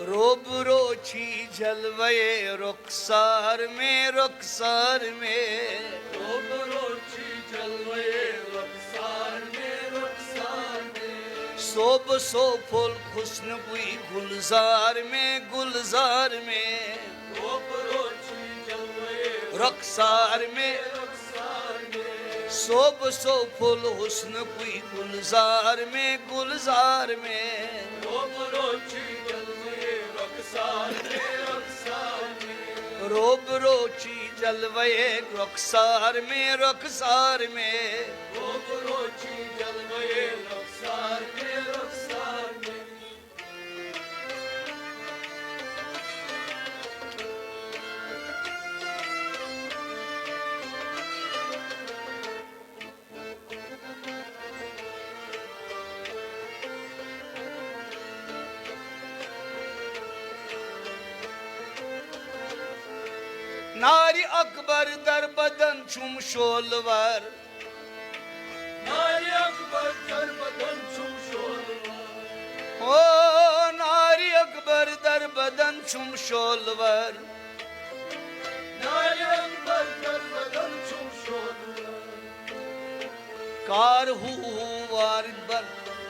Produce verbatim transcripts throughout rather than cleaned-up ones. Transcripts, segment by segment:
روبرو چھی جلوے رخسار میں، رخسار میں۔ روبرو چھی جلوے رخسار میں، رخسار میں۔ صوب سو پھول حسن کوئی گلزار میں، گلزار میں۔ روبرو چھی جلوے رخسار میں۔ رخسار میں۔ صوب سو پھول حسن کوئی گلزار میں، گلزار میں۔ روبرو چھی جلوے رخسار میں، رخسار میں۔ روبرو چھی جلوے رخسار میں، رخسار میں۔ روبرو چھی جلوے رخسار میں، رخسار میں۔ نارِ اکبر در بدن چھُم شولور۔ نارِ اکبر در بدن چھُم شولور۔ او نارِ اکبر در بدن چھُم شولور۔ نارِ اکبر در بدن چھُم شولور۔ کار ہو ہو وار بر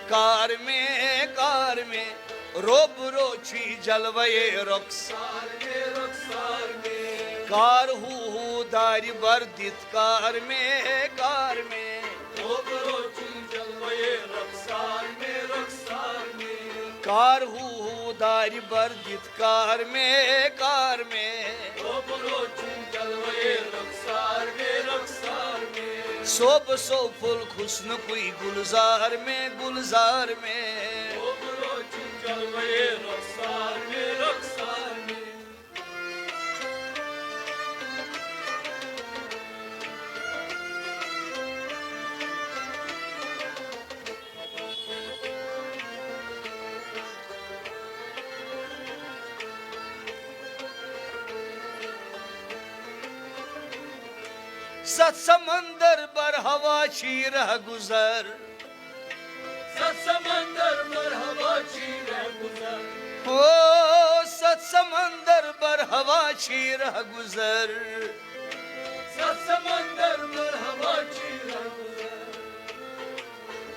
کار میں، کار میں۔ روبرو چھی جلوے رخسار میں، رخسار میں۔ کار ہو ہو دارِ بر دِتھ کار میں، کار میں۔ روبرو چھی جلوے رخسار میں، رخسار میں۔ کار ہو ہو دارِ بر دِتھ کار میں، کار میں۔ روبرو چھی جلوے رخسار میں، رخسار میں۔ صوب سو پھول حسن کوئی گلزار میں، گلزار میں۔ روبرو چھی جلوے رخسار میں، رخسار میں۔ ستھ سمندر بر ہوا چھی رہ گزر۔ ستھ سمندر بر ہوا چھی رہ گزر۔ او ستھ سمندر بر ہوا چھی رہ گزر۔ ستھ سمندر بر ہوا چھی رہ گزر۔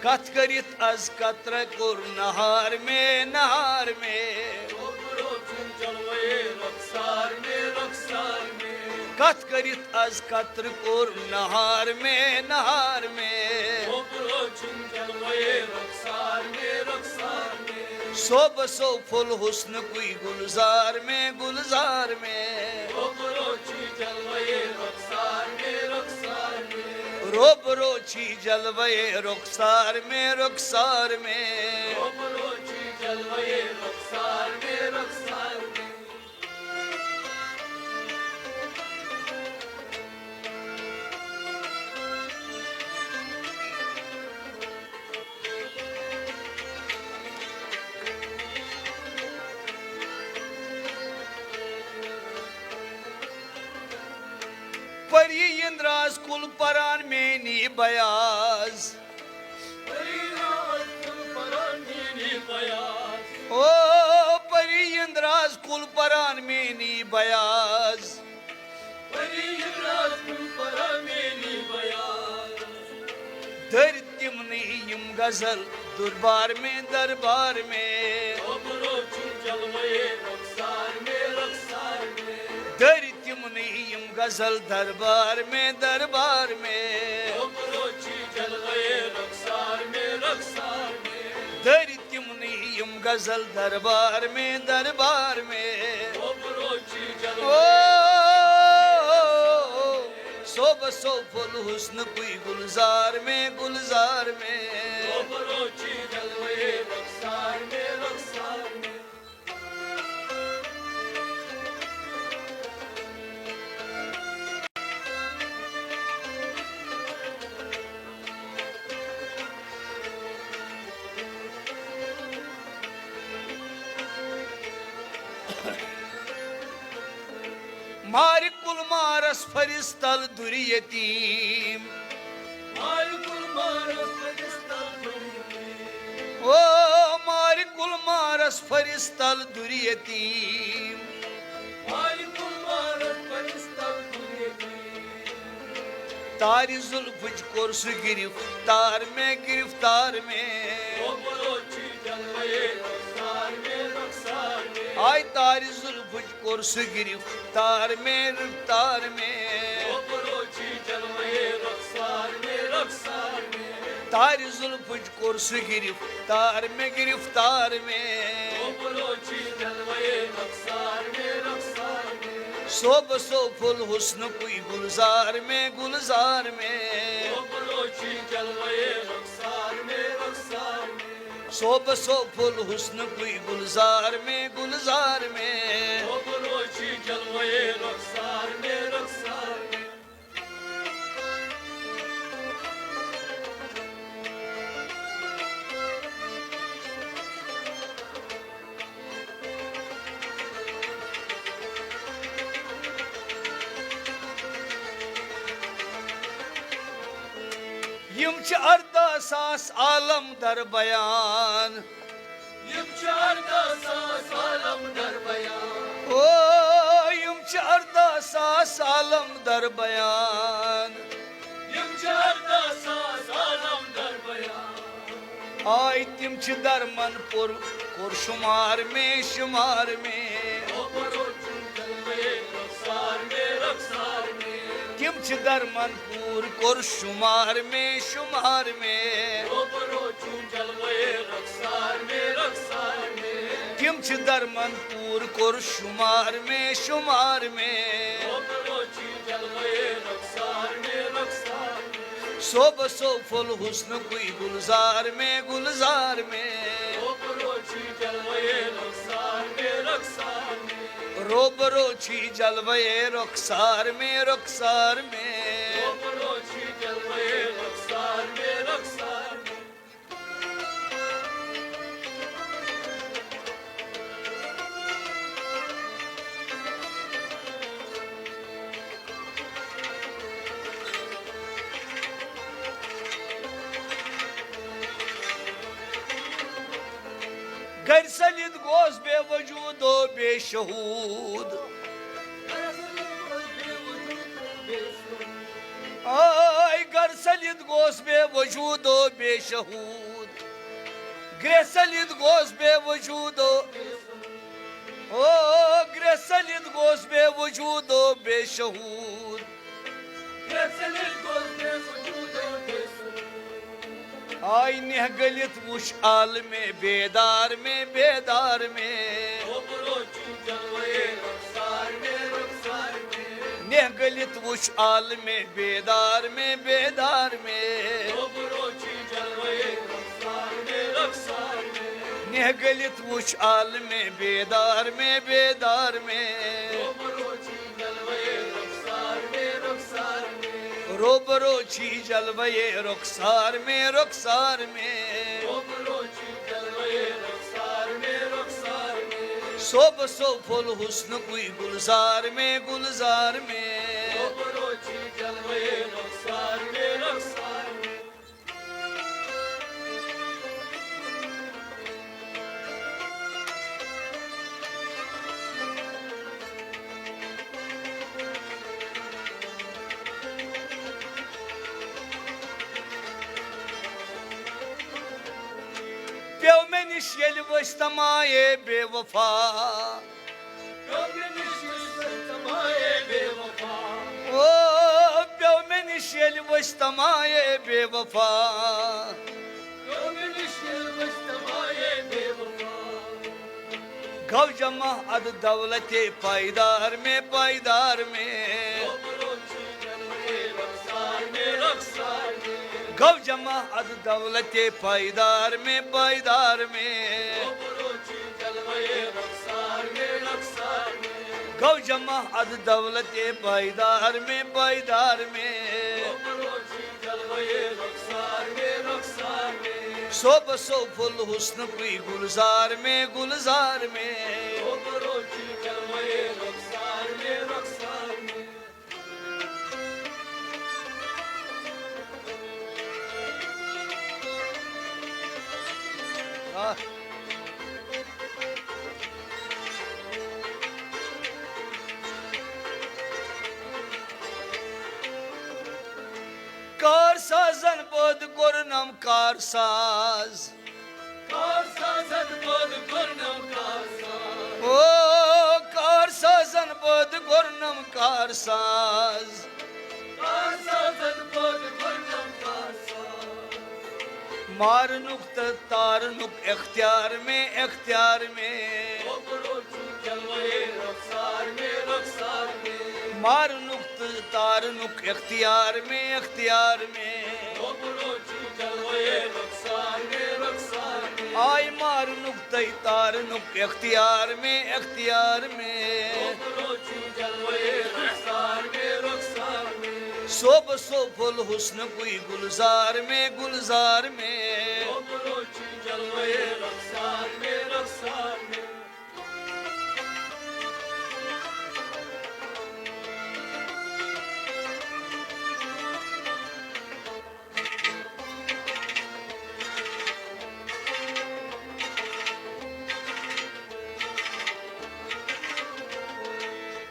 کتھ کٔرِتھ از قطرٕ کوٚر نہار میں، نہار میں۔ روبرو چھی جلوے رخسار میں، رخسار میں۔ کتھ کٔرِتھ از قطرٕ کوٚر نہار میں، نہار میں۔ روبرو چھی جلوے رخسار میں، رخسار میں۔ صوب سو پھول حسن کوئی گلزار میں، گلزار میں۔ روبرو چھی جلوے رخسار میں، رخسار میں۔ روبرو چھی جلوے رخسار میں، رخسار میں۔ روبرو چھی جلوے رخسار میں، رخسار میں۔ پری اندراز کُل پران میٛٲنی بیاض۔ او پری اندراز کُل پران میٛٲنی بیاض۔ دٔرۍ تِمنٕے یِم غزل دربار میں، دربار میں۔ دٔرۍ تِمنٕے یِم غزل دربار میں، دربار میں۔ دٔرۍ تِمنٕے یِم غزل دربار میں، دربار میں۔ او صوبہ سو پھول حسن کوئی گلزار میں، گلزار میں۔ مارِ کُل مارس پھرِس تل دُرِ یتیٖم۔ او مارِ کُل مارس پھرِس تل دُر یتیم۔ آے گُلمارگ پھرِس تل دُر یتیم۔ تارِ زُلفٕچ کوٚر سُہ گرفتار مےٚ، گرفتار مےٚ۔ آے تارِ زُلفٕچ کوٚر سُہ گرفتار مےٚ، رفتار مےٚ۔ تارِ زُلفٕچ کوٚر سُہ گرفتار مےٚ، گرفتار مےٚ۔ صوبہٕ سوفُل حُسنُکُے گُلزار مےٚ، گُلزار مےٚ۔ صوبہٕ سوفُل حُسنُکُے گُلزار مےٚ، گُلزار مےٚ۔ یِم چھِ اَرداہ ساس عالم در بیان۔ یِم چھِ اَرداہ ساس عالم در بیان۔ او، یِم چھِ اَرداہ ساس عالم در بیان۔ یِم چھِ اَرداہ ساس عالم در بیان۔ آے تِم چھِ درمن پوٚر، کوٚر شُمار مےٚ، شُمار مےٚ۔ تِم چھِ درمن پوٗر، کوٚر شُمار مےٚ، شُمار مےٚ۔ تِم چھِ درمن پوٗر، کوٚر شُمار مےٚ، شُمار مےٚ۔ صوبہٕ سوفُل حُسنُکُے گُلزار مےٚ، گُلزار مےٚ۔ روبرو چھی جلوے رخسار مےٚ، رخسار مےٚ۔ گرِ سٔلِتھ گوس بے وجود و بے شہود۔ آے گرِ سٔلِتھ گوس بے وجود و بے شہود۔ گرِ سٔلِتھ گوس بے وجود و، او گرِ سٔلِتھ گوس بے وجود و بے شہود۔ آے نہ گٔلِتھ وُچھ عالمِ بیدار مےٚ، بیدار مےٚ۔ نہ گٔلِتھ وُچھ عالمِ بیدار مےٚ، بیدار مےٚ۔ نہ گٔلِتھ وُچھ عالمِ بیدار مےٚ، بیدار مےٚ۔ روبرو چھی جلوے رخسار مےٚ، رخسار مےٚ۔ صوبہٕ سوفُل حُسنُکُے گُلزار مےٚ، گُلزار مےٚ۔ پیوٚو مےٚ نِش ییٚلہِ ؤسۍ تمایے بے وفا۔ او، پیوٚو مےٚ نِش ییٚلہِ ؤسۍ تمایے بے وفا۔ گو جمع ادٕ دولتے پائیدار مےٚ، پائیدار مےٚ۔ گو جمع ادٕ دولتے پائیدار مےٚ، پائیدار مےٚ۔ گو جمع ادٕ دولتے پائیدار مےٚ، پائیدار مےٚ۔ صوبہٕ سوفُل حُسنُکُے گُلزار مےٚ، گُلزار مےٚ۔ آہ۔ کارسازن پٲدٕ کوٚرنم کارساز۔ کارسازن پٲدٕ کوٚرنم کارساز۔ او، کارسازن پٲدٕ کوٚرنم کارساز۔ کارسازن پٲدٕ کوٚرنم کارساز۔ مارنُک تہٕ تارنُک اختیار میں، اختیار میں۔ اوپرو چھُ جلوے رخسار میں، رخسار میں۔ مارنُک تہٕ تارنُک اختیار میں، اختیار میں۔ اوپرو چھُ جلوے رخسار میں، رخسار میں۔ آے مارنُک تہٕ تارنُک اختیار میں، اختیار میں۔ اوپرو چھُ جلوے رخسار میں، رخسار میں۔ صوبہٕ سوپھُل حسنہٕ کُے گُلزار میں، گُلزار میں۔ اوپرو چھُ جلوے رخسار میں، رخسار میں۔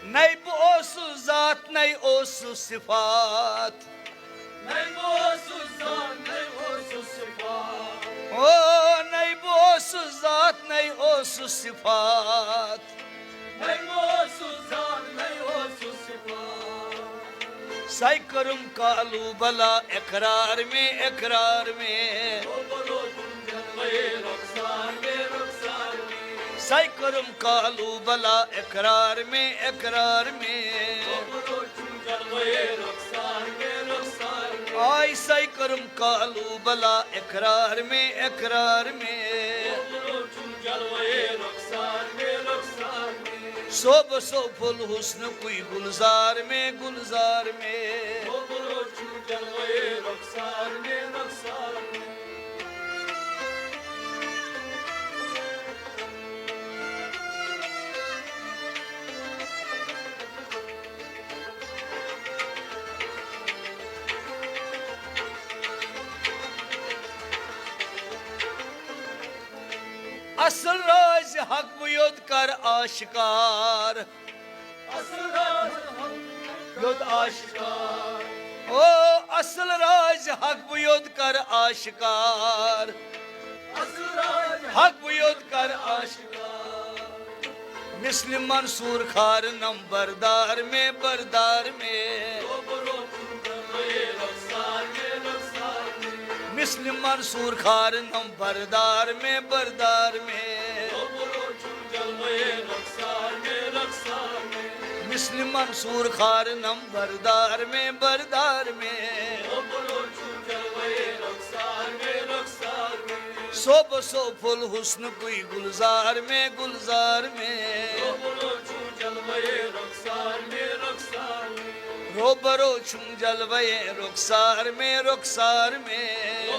نَے بہٕ اوسُس ذات، نَے اوسُس صفات۔ نَے بہٕ اوسُس ذات، نَے اوسُس صفات۔ او، نَے بہٕ اوسُس ذات، نَے اوسُس صفات۔ نَے بہٕ اوسُس ذات، نَے اوسُس صفات۔ سَے کٔرٕم کالوٗ بلا اقرار میں، اقرار میں۔ سَے کٔرٕم کالوٗ بلا اقرار میں، اقرار میں۔ آے سَے کٔرٕم کالوٗ بلا اقرار میں، اقرار میں۔ صوبہٕ سوپھُل حسنہٕ کُے گُلزار میں، گُلزار میں۔ اصل راز حق بہٕ یوت کر آشکار۔ اصل راز حق یوت آشکار۔ او، اصل راز حق بہٕ یوت کر آشکار۔ اصل راز حق بہٕ یوت کر آشکار۔ مثل منصور خار نم بردار میں، بردار میں۔ مثل منصور خار نم بردار میں، بردار میں۔ مثل منصور خار نم بردار میں، بردار میں۔ صوبہٕ سوپھُل حسنہٕ کُے گُلزار میں، گُلزار میں۔ روبرو چھُم جلوے رخسار میں، رخسار میں۔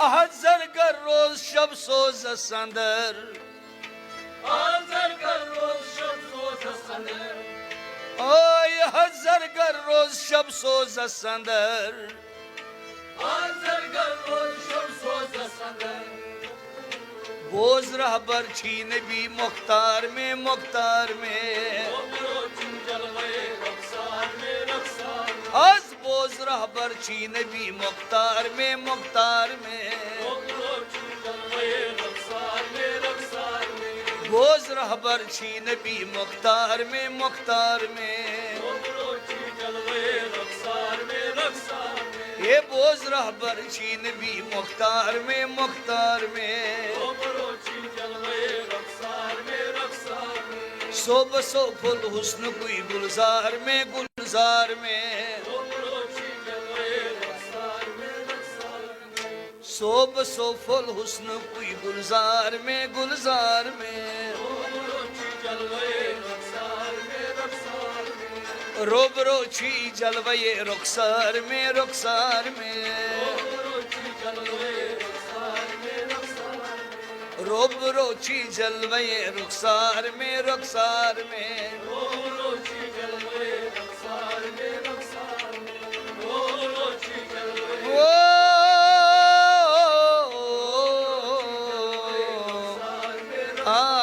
احد زرگر روز شب سوزس اندر۔ آے حضر گر روز شب سوزس اندر۔ بوز رہبر چھی نبی مختار میں، مختار میں۔ از بوز رہبر چھی نبی مختار میں، مختار میں۔ بوز رہبر چھی نبی مختار میں، مختار میں۔ اے بوز رہبر چھی نبی مختار میں، مختار میں۔ صوبہٕ سوپھُل حسنہٕ کُے گُلزار میں، گُلزار میں۔ صوبہٕ سوپھُل حسنہٕ کُے گُلزار میں، گُلزار میں۔ روبرو چھی جلوے رخسار میں، رخسار میں۔ روبرو چھی جلوے رخسار میں، رخسار میں۔ او، آ،